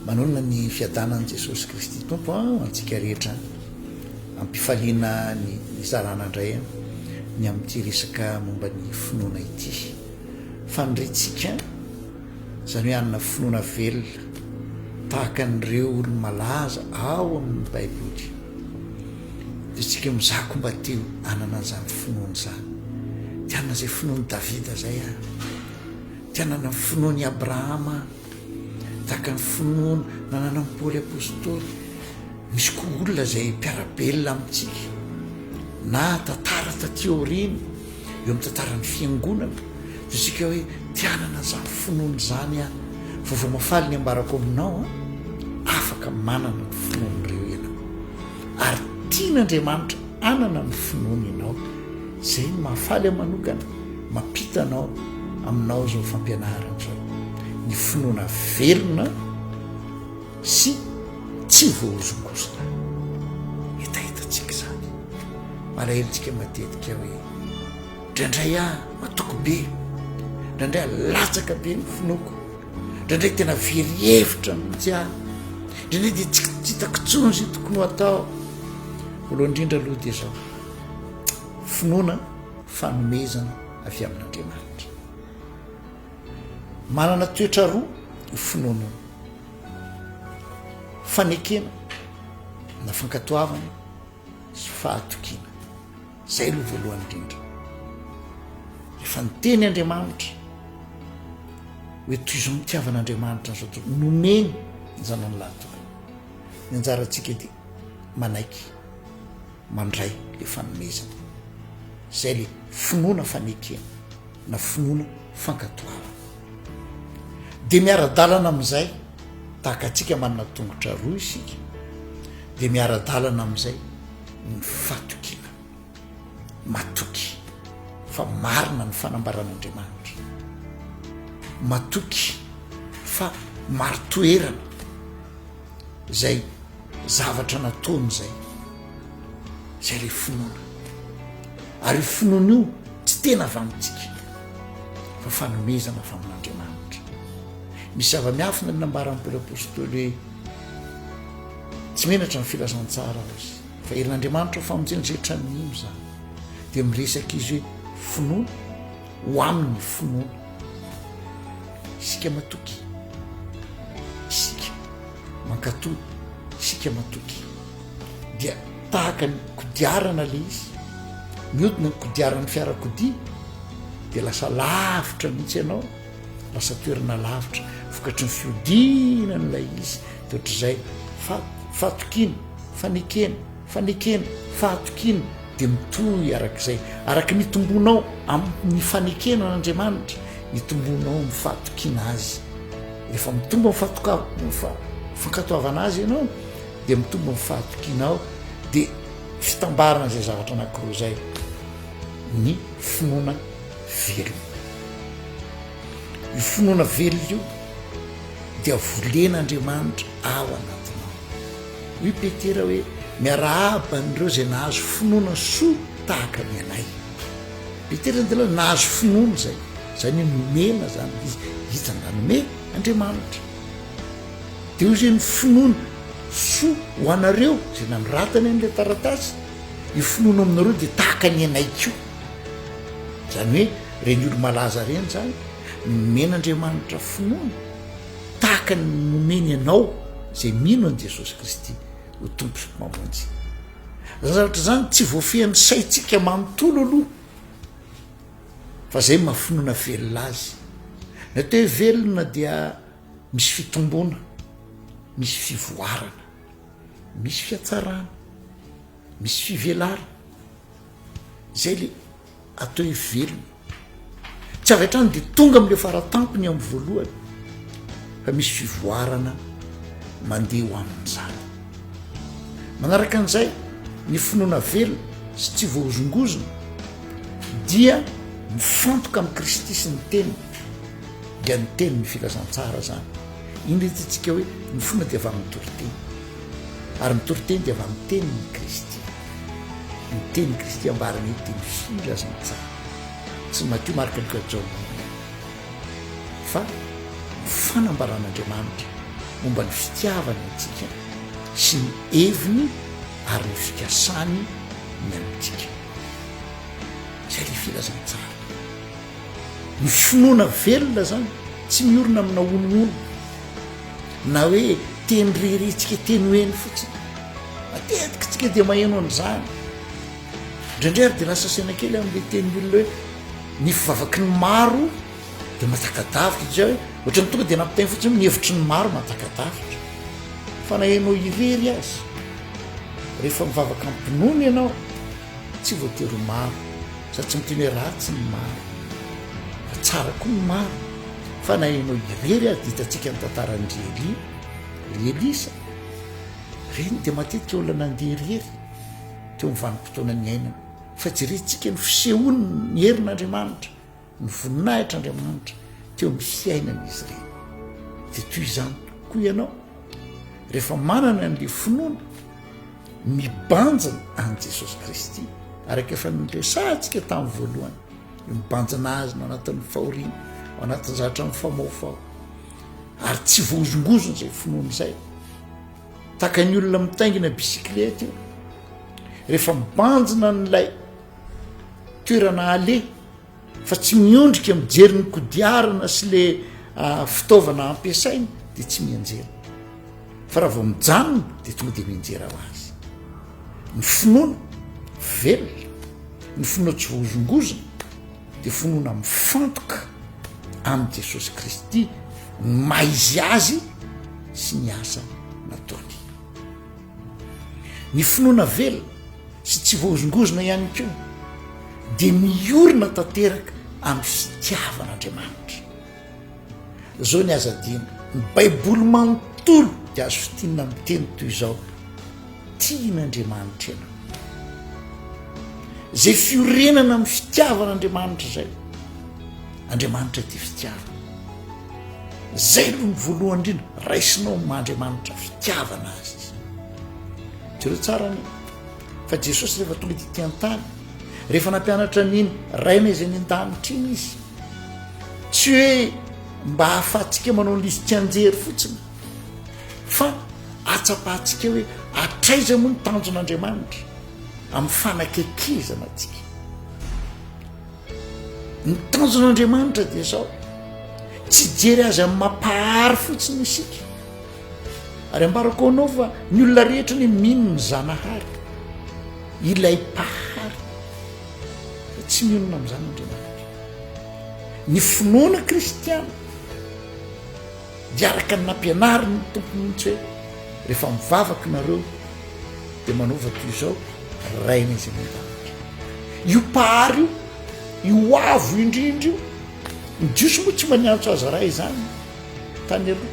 Manonona ny fiadanan'i Jesosy Kristy Tompo ho antsika rehetra. Ampifaliana ny nizarana indray ny amin'ity resaka momba ny finoana ity. Faniriantsika izany hoe hanana finoana velona tahaka an'ireo olo-malaza ao amin'ny Baiboly. Dia isika mizaha koa mba te hanana an'izany finoana izany. Te hanana izay finoan'i Davida izay aho. Te hanana ny finoan'i Abrahama aho. Tahaka ny finoana nananan'i Paoly Apostoly. Misy koa olona izay mpiara-belona amintsika na tantara taty aoriana eo amin'ny tantaran'ny fiangonana dia isika hoe te hanana an'izany finoana izany aho. Vaovao mahafaly ny ambarako aminao an, afaka manana ny finoan'ireo ianao. Ary tian'Andriamanitra hanana ny finoany ianao. Izay no mahafaly ahy manokana mampita anao aminao izao fampianarana izao. Ny finoana velona sy tsy voahozongozona. Hetahetantsika izany. Malahelo tsika matetika hoe indraindray aho matoky be, indraindray aho latsaka be ny finoako, indraindray tena very hevitra mihitsy aho, indraindray dia tsy hitako intsony izay tokony ho atao. Voalohany indrindra aloha dia izao, finoana fanomezana avy amin'Andriamanitra. Manana toetra roa io finoana io. Fanekena na fankatoavana sy fahatokiana. Izay aloha voalohany indrindra. Rehefa niteny Andriamanitra hoe toy izao nitiavan'Andriamanitra an'izao tontolo, nomeny ny zanany lahy tokana. Ny anjarantsika dia manaiky, mandray le fanomezana. Izay le finoana fanekena na finoana fankatoavana. Dia miara-dalana amin'izay, tahaka antsika manana tongotra roa isika, dia miara-dalana amin'izay ny fatokiana. Matoky fa marina ny fanambaran'Andriamanitra. Matoky fa marin-toerana izay zavatra nataony izay. Izay ilay finoana. Ary io finoana io tsy tena avy amintsika fa fanomezana avy amin'Andriamanitra. Misy zava-miafina ny nambaran'i Paoly Apostoly hoe tsy menatra ny filazantsara aho izy fa herin'Andriamanitra ho famonjena izay rehetra mino izany. Dia miresaka izy hoe finoana ho amin'ny finoana. Isika matoky, isika mankatò, isika matoky. Dia tahaka ny kodiarana le izy, mihodina ny kodiaran'ny fiarakodia dia lasa lavitra mihitsy ianao, lasa toerana lavitra vokatry ny fihodinana ilay izy, dia ohatr'izay fa fahatokiana, fanekena, fanekena, fahatokiana dia mitohy arak'izay, araka ny itombonao amin'ny fanekena an'Andriamanitra, itombonao amin'ny fahatokiana azy. Rehefa mitombo amin'ny fahatoka- fankatoavana azy ianao dia mitombo ny fahatokianao dia fitambarana izay zavatra anankiroa izay ny finoana velona. Io finoana velona io dia volen'Andriamanitra ao anatinao. Hoy Petera hoe miarahaba an'ireo izay nahazo finoana soa tahaka ny anay. Petera dia nahazo finoana izay, izany hoe nomena izany izy, iza nanome? Andriamanitra. Dia hoy izy hoe ny finoana soa ho anareo izay nanoratany an'ilay taratasy, io finoana aminareo dia tahaka ny anay koa. Izany hoe ireny olo-malaza ireny izany, nomen'Andriamanitra finoana tahaka ny nomeny anao izay mino an'i Jesosy Kristy ho Tompo sy Mpamonjy. Izany zavatra izany tsy voafehin'ny saintsika manontolo aloha fa izay maha finoana velona azy. Ny atao hoe velona dia Misy fitomboana, misy fivoarana, misy fiatsarana, misy fivelarana. Izay le atao hoe velona. Tsy avy hatrany dia tonga amin'ilay faratampony amin'ny voalohany fa misy fivoarana mandeha ho amin'izany. Manaraka an'izay, ny finoana velona sy tsy voahozongozona dia mifantoka amin'i Kristy sy ny Teniny. dia ny tenin'ny filazantsara izany. Indro hitantsika hoe ny finoana dia avy amin'ny toriteny. Ary ny toriteny dia avy amin'ny tenin'i Kristy. Ny tenin'i Kristy ambarany eto dia ny filazantsara. Tsy Matio, Marka, Lioka, Jaona ihany. Fa ny fanambaran'Andriamanitra. momba ny fitiavany antsika sy ny heviny ary ny fikasany ny amintsika. Izay ilay filazantsara. Ny finoana velona zany tsy miorina amina honohono na hoe teny rerentsika teny ho eny fotsiny. Matetika tsika dia maheno an'izany. Indraindray ary dia lasa saina kely amin'ilay tenin'ny olona hoe ny fivavaky ny maro dia mahataka-davitra satria hoe ohatran'ny tonga dia nampitainy fotsiny hoe ny hevitry ny maro mahataka-davitra. Fa na ianao irery aza, rehefa mivavaka am-pinoana ianao, tsy voatery ho maro. Za tsy miteny hoe ratsy ny maro, fa tsara koa ny maro. Fa na ianao irery aza dia hitantsika ny tantaran-dry Elia, ry Elisa, ireny dia matetika olona nandeha irery teo amin'ny vanim-potoana niainana. Fa jerentsika ny fisehoany ny herin'Andriamanitra, ny voninahitr'Andriamanitra teo amin'ny fiainan'izy ireny. Dia toy izany koa ianao, rehefa manana an'ilay finoana, mibanjina an'i Jesosy Kristy, araka efa noresahantsika tamin'ny voalohany, io mibanjina azy no anatin'ny fahoriana, ao anatin'ny zavatra mifamahofaho, ary tsy voahozongozona izay finoana izay. Tahaka ny olona mitaingina bisikileta io, rehefa mibanjina an'ilay toerana aleha fa tsy miondrika mijery ny kodiarana sy le ah, fitaovana ampiasaina dia tsy mianjera fa raha vao mijanona dia tonga dia mianjera ho azy ny finoana velona ny finoana tsy voahozongozona dia finoana mifantoka amin'i jesosy kristy ny maha izy azy sy ny asa nataony Ny finoana velona sy tsy voahozongozona ihany koa dia miorina tanteraka amin'ny fitiavan'Andriamanitra. Izao ny aza adino, ny Baiboly manontolo dia azo fintinina amin'ny teny toy izao, tian'Andriamanitra ianao. Izay fiorenana amin'ny fitiavan'Andriamanitra izay, Andriamanitra tia fitiavana. Zay aloha ny voalohany indrindra, raisinao amin'ny maha Andriamanitra fitiavana azy izy. Jereo tsara anie fa Jesosy rehefa tonga tety an-tany, rehefa nampianatra an'iny Rainay izay any an-danitra iny izy, tsy hoe mba hahafahantsika manao ny lisy tsianjery fotsiny, fa hatsapantsika hoe hatraiza moa ny tanjon'Andriamanitra amin'ny fanakekezana antsika. Ny tanjon'Andriamanitra dia izao, tsy hijery azy amin'ny mampahary fotsiny isika. Ary ambarako anao fa ny olona rehetra ny mino ny Zanahary, ilay mpahary. Fa tsy mionona amin'izany Andriamanitra. Ny finoana kristiana dia araka ny nampianarin'ny Tompo mihitsy hoe rehefa mivavaka nareo dia manaova toy izao, Rainay izay any an-danitra. Io mpahary io, io avo indrindra io, ny Jiosy moa tsy mba niantso azy ray izany tany aloha,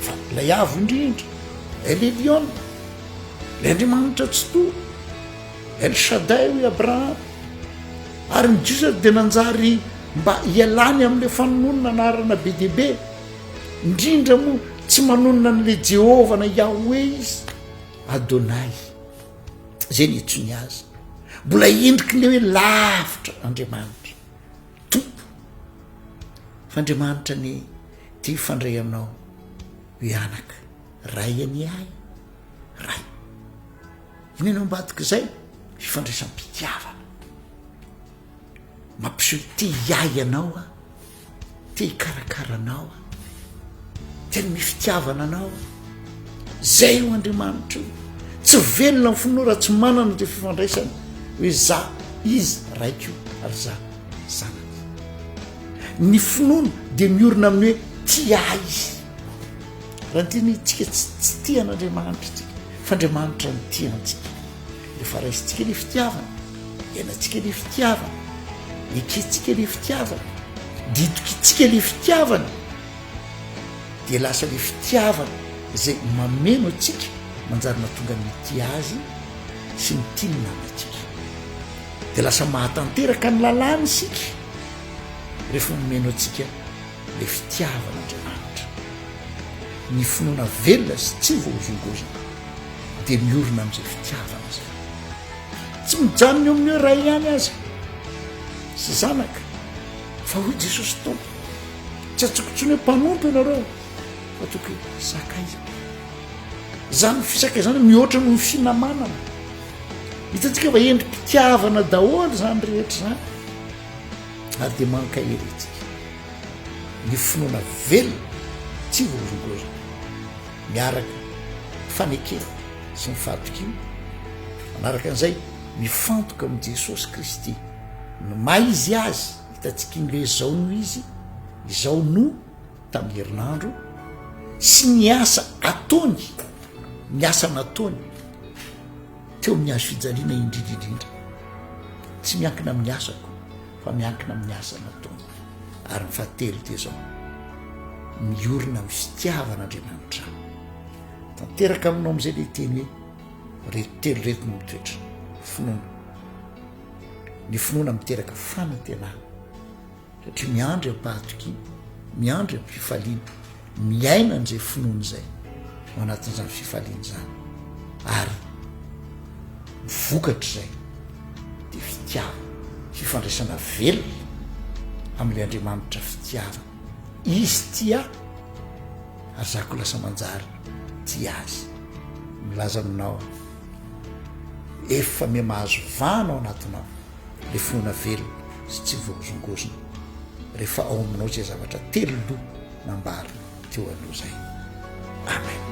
fa ilay avo indrindra, El Elyon, ilay Andriamanitra Tsitoha, El Shaddai hoy Abrahama. Ary ny Jiosy ary dia nanjary mba hialany amin'ilay fanononana anarana be dia be, indrindra moa tsy manonona an'ilay Jehovah na Yahweh izy. Adonai, zay ny iantsoany azy. Mbola endriky le hoe lavitra Andriamanitra, Tompo. Fa Andriamanitra anie te hifandray aminao hoe anaka, Ray anie ahy, Ray. Inona no ambadik'izay? Fifandraisam-pitiavana. Mampiseho te hiahy anao aho, te hikarakara anao aho, te hanome fitiavana anao aho. Zay io Andriamanitra io. Tsy velona ny finoana raha tsy manana ilay fifandraisana hoe za izy raiko ary za zanany. Ny finoana dia miorina amin'ny hoe tia ahy izy. Raha ny tena tsika tsy tia an'Andriamanitra tsika, fa Andriamanitra no tia antsika. Rehefa raisintsika ilay fitiavana, iainantsika ilay fitiavana, ekentsika ilay fitiavana, didokitsika ilay fitiavana, dia lasa ilay fitiavana izay mameno antsika manjary mahatonga ny mitia azy sy mitia ny namantsika. Dia lasa mahatanteraka ny lalàna isika rehefa mameno antsika ilay fitiavan'Andriamanitra. Ny finoana velona sy tsy voahozongozona dia miorina amin'izay fitiavana izay. Tsy mijanona eo amin'ny hoe ray ihany aza sy zanaka, fa hoy Jesosy Tompo, tsy antsoiko intsony hoe mpanompo ianareo, Fa ataoko hoe sakaiza. Izany fisakaizana mihoatra noho ny finamanana. Hitantsika fa endri-pitiavana daholo izany rehetra izany. Ary dia mankahery antsika. Ny finoana velona tsy voahozongozona. Miaraka fanekena sy ny fahatokiana. Manaraka an'izay, mifantoka amin'i Jesosy Kristy. Ny maha izy azy, hitantsika iny hoe izao no izy, izao no tamin'ny herinandro, sy ny asa ataony, ny asa nataony teo amin'ny hazo fijaliana indrindra indrindra. Tsy miankina amin'ny asako fa miankina amin'ny asa nataony. Ary ny fahatelo dia izao, miorina amin'ny fitiavan'Andriamanitra. Tanteraka aminao amin'izay ilay teny hoe reto telo reto no mitoetra, finoana. Ny finoana miteraka fanantenana. Satria miandry am-pahatokiana, miandry am-pifaliana, miaina an'izay finoana izay ao anatin'izany fifaliana izany. Ary ny vokatr'izay dia fitiavana, fifandraisana velona amin'ilay Andriamanitra fitiavana. Izy tia ahy ary za koa lasa manjary tia azy. Milaza aminao aho, efa miha-mahazo vahana ao anatinao le finoana velona sy tsy voahozongozona rehefa ao aminao izay zavatra telo loha nambara teo aloha izay. Amen.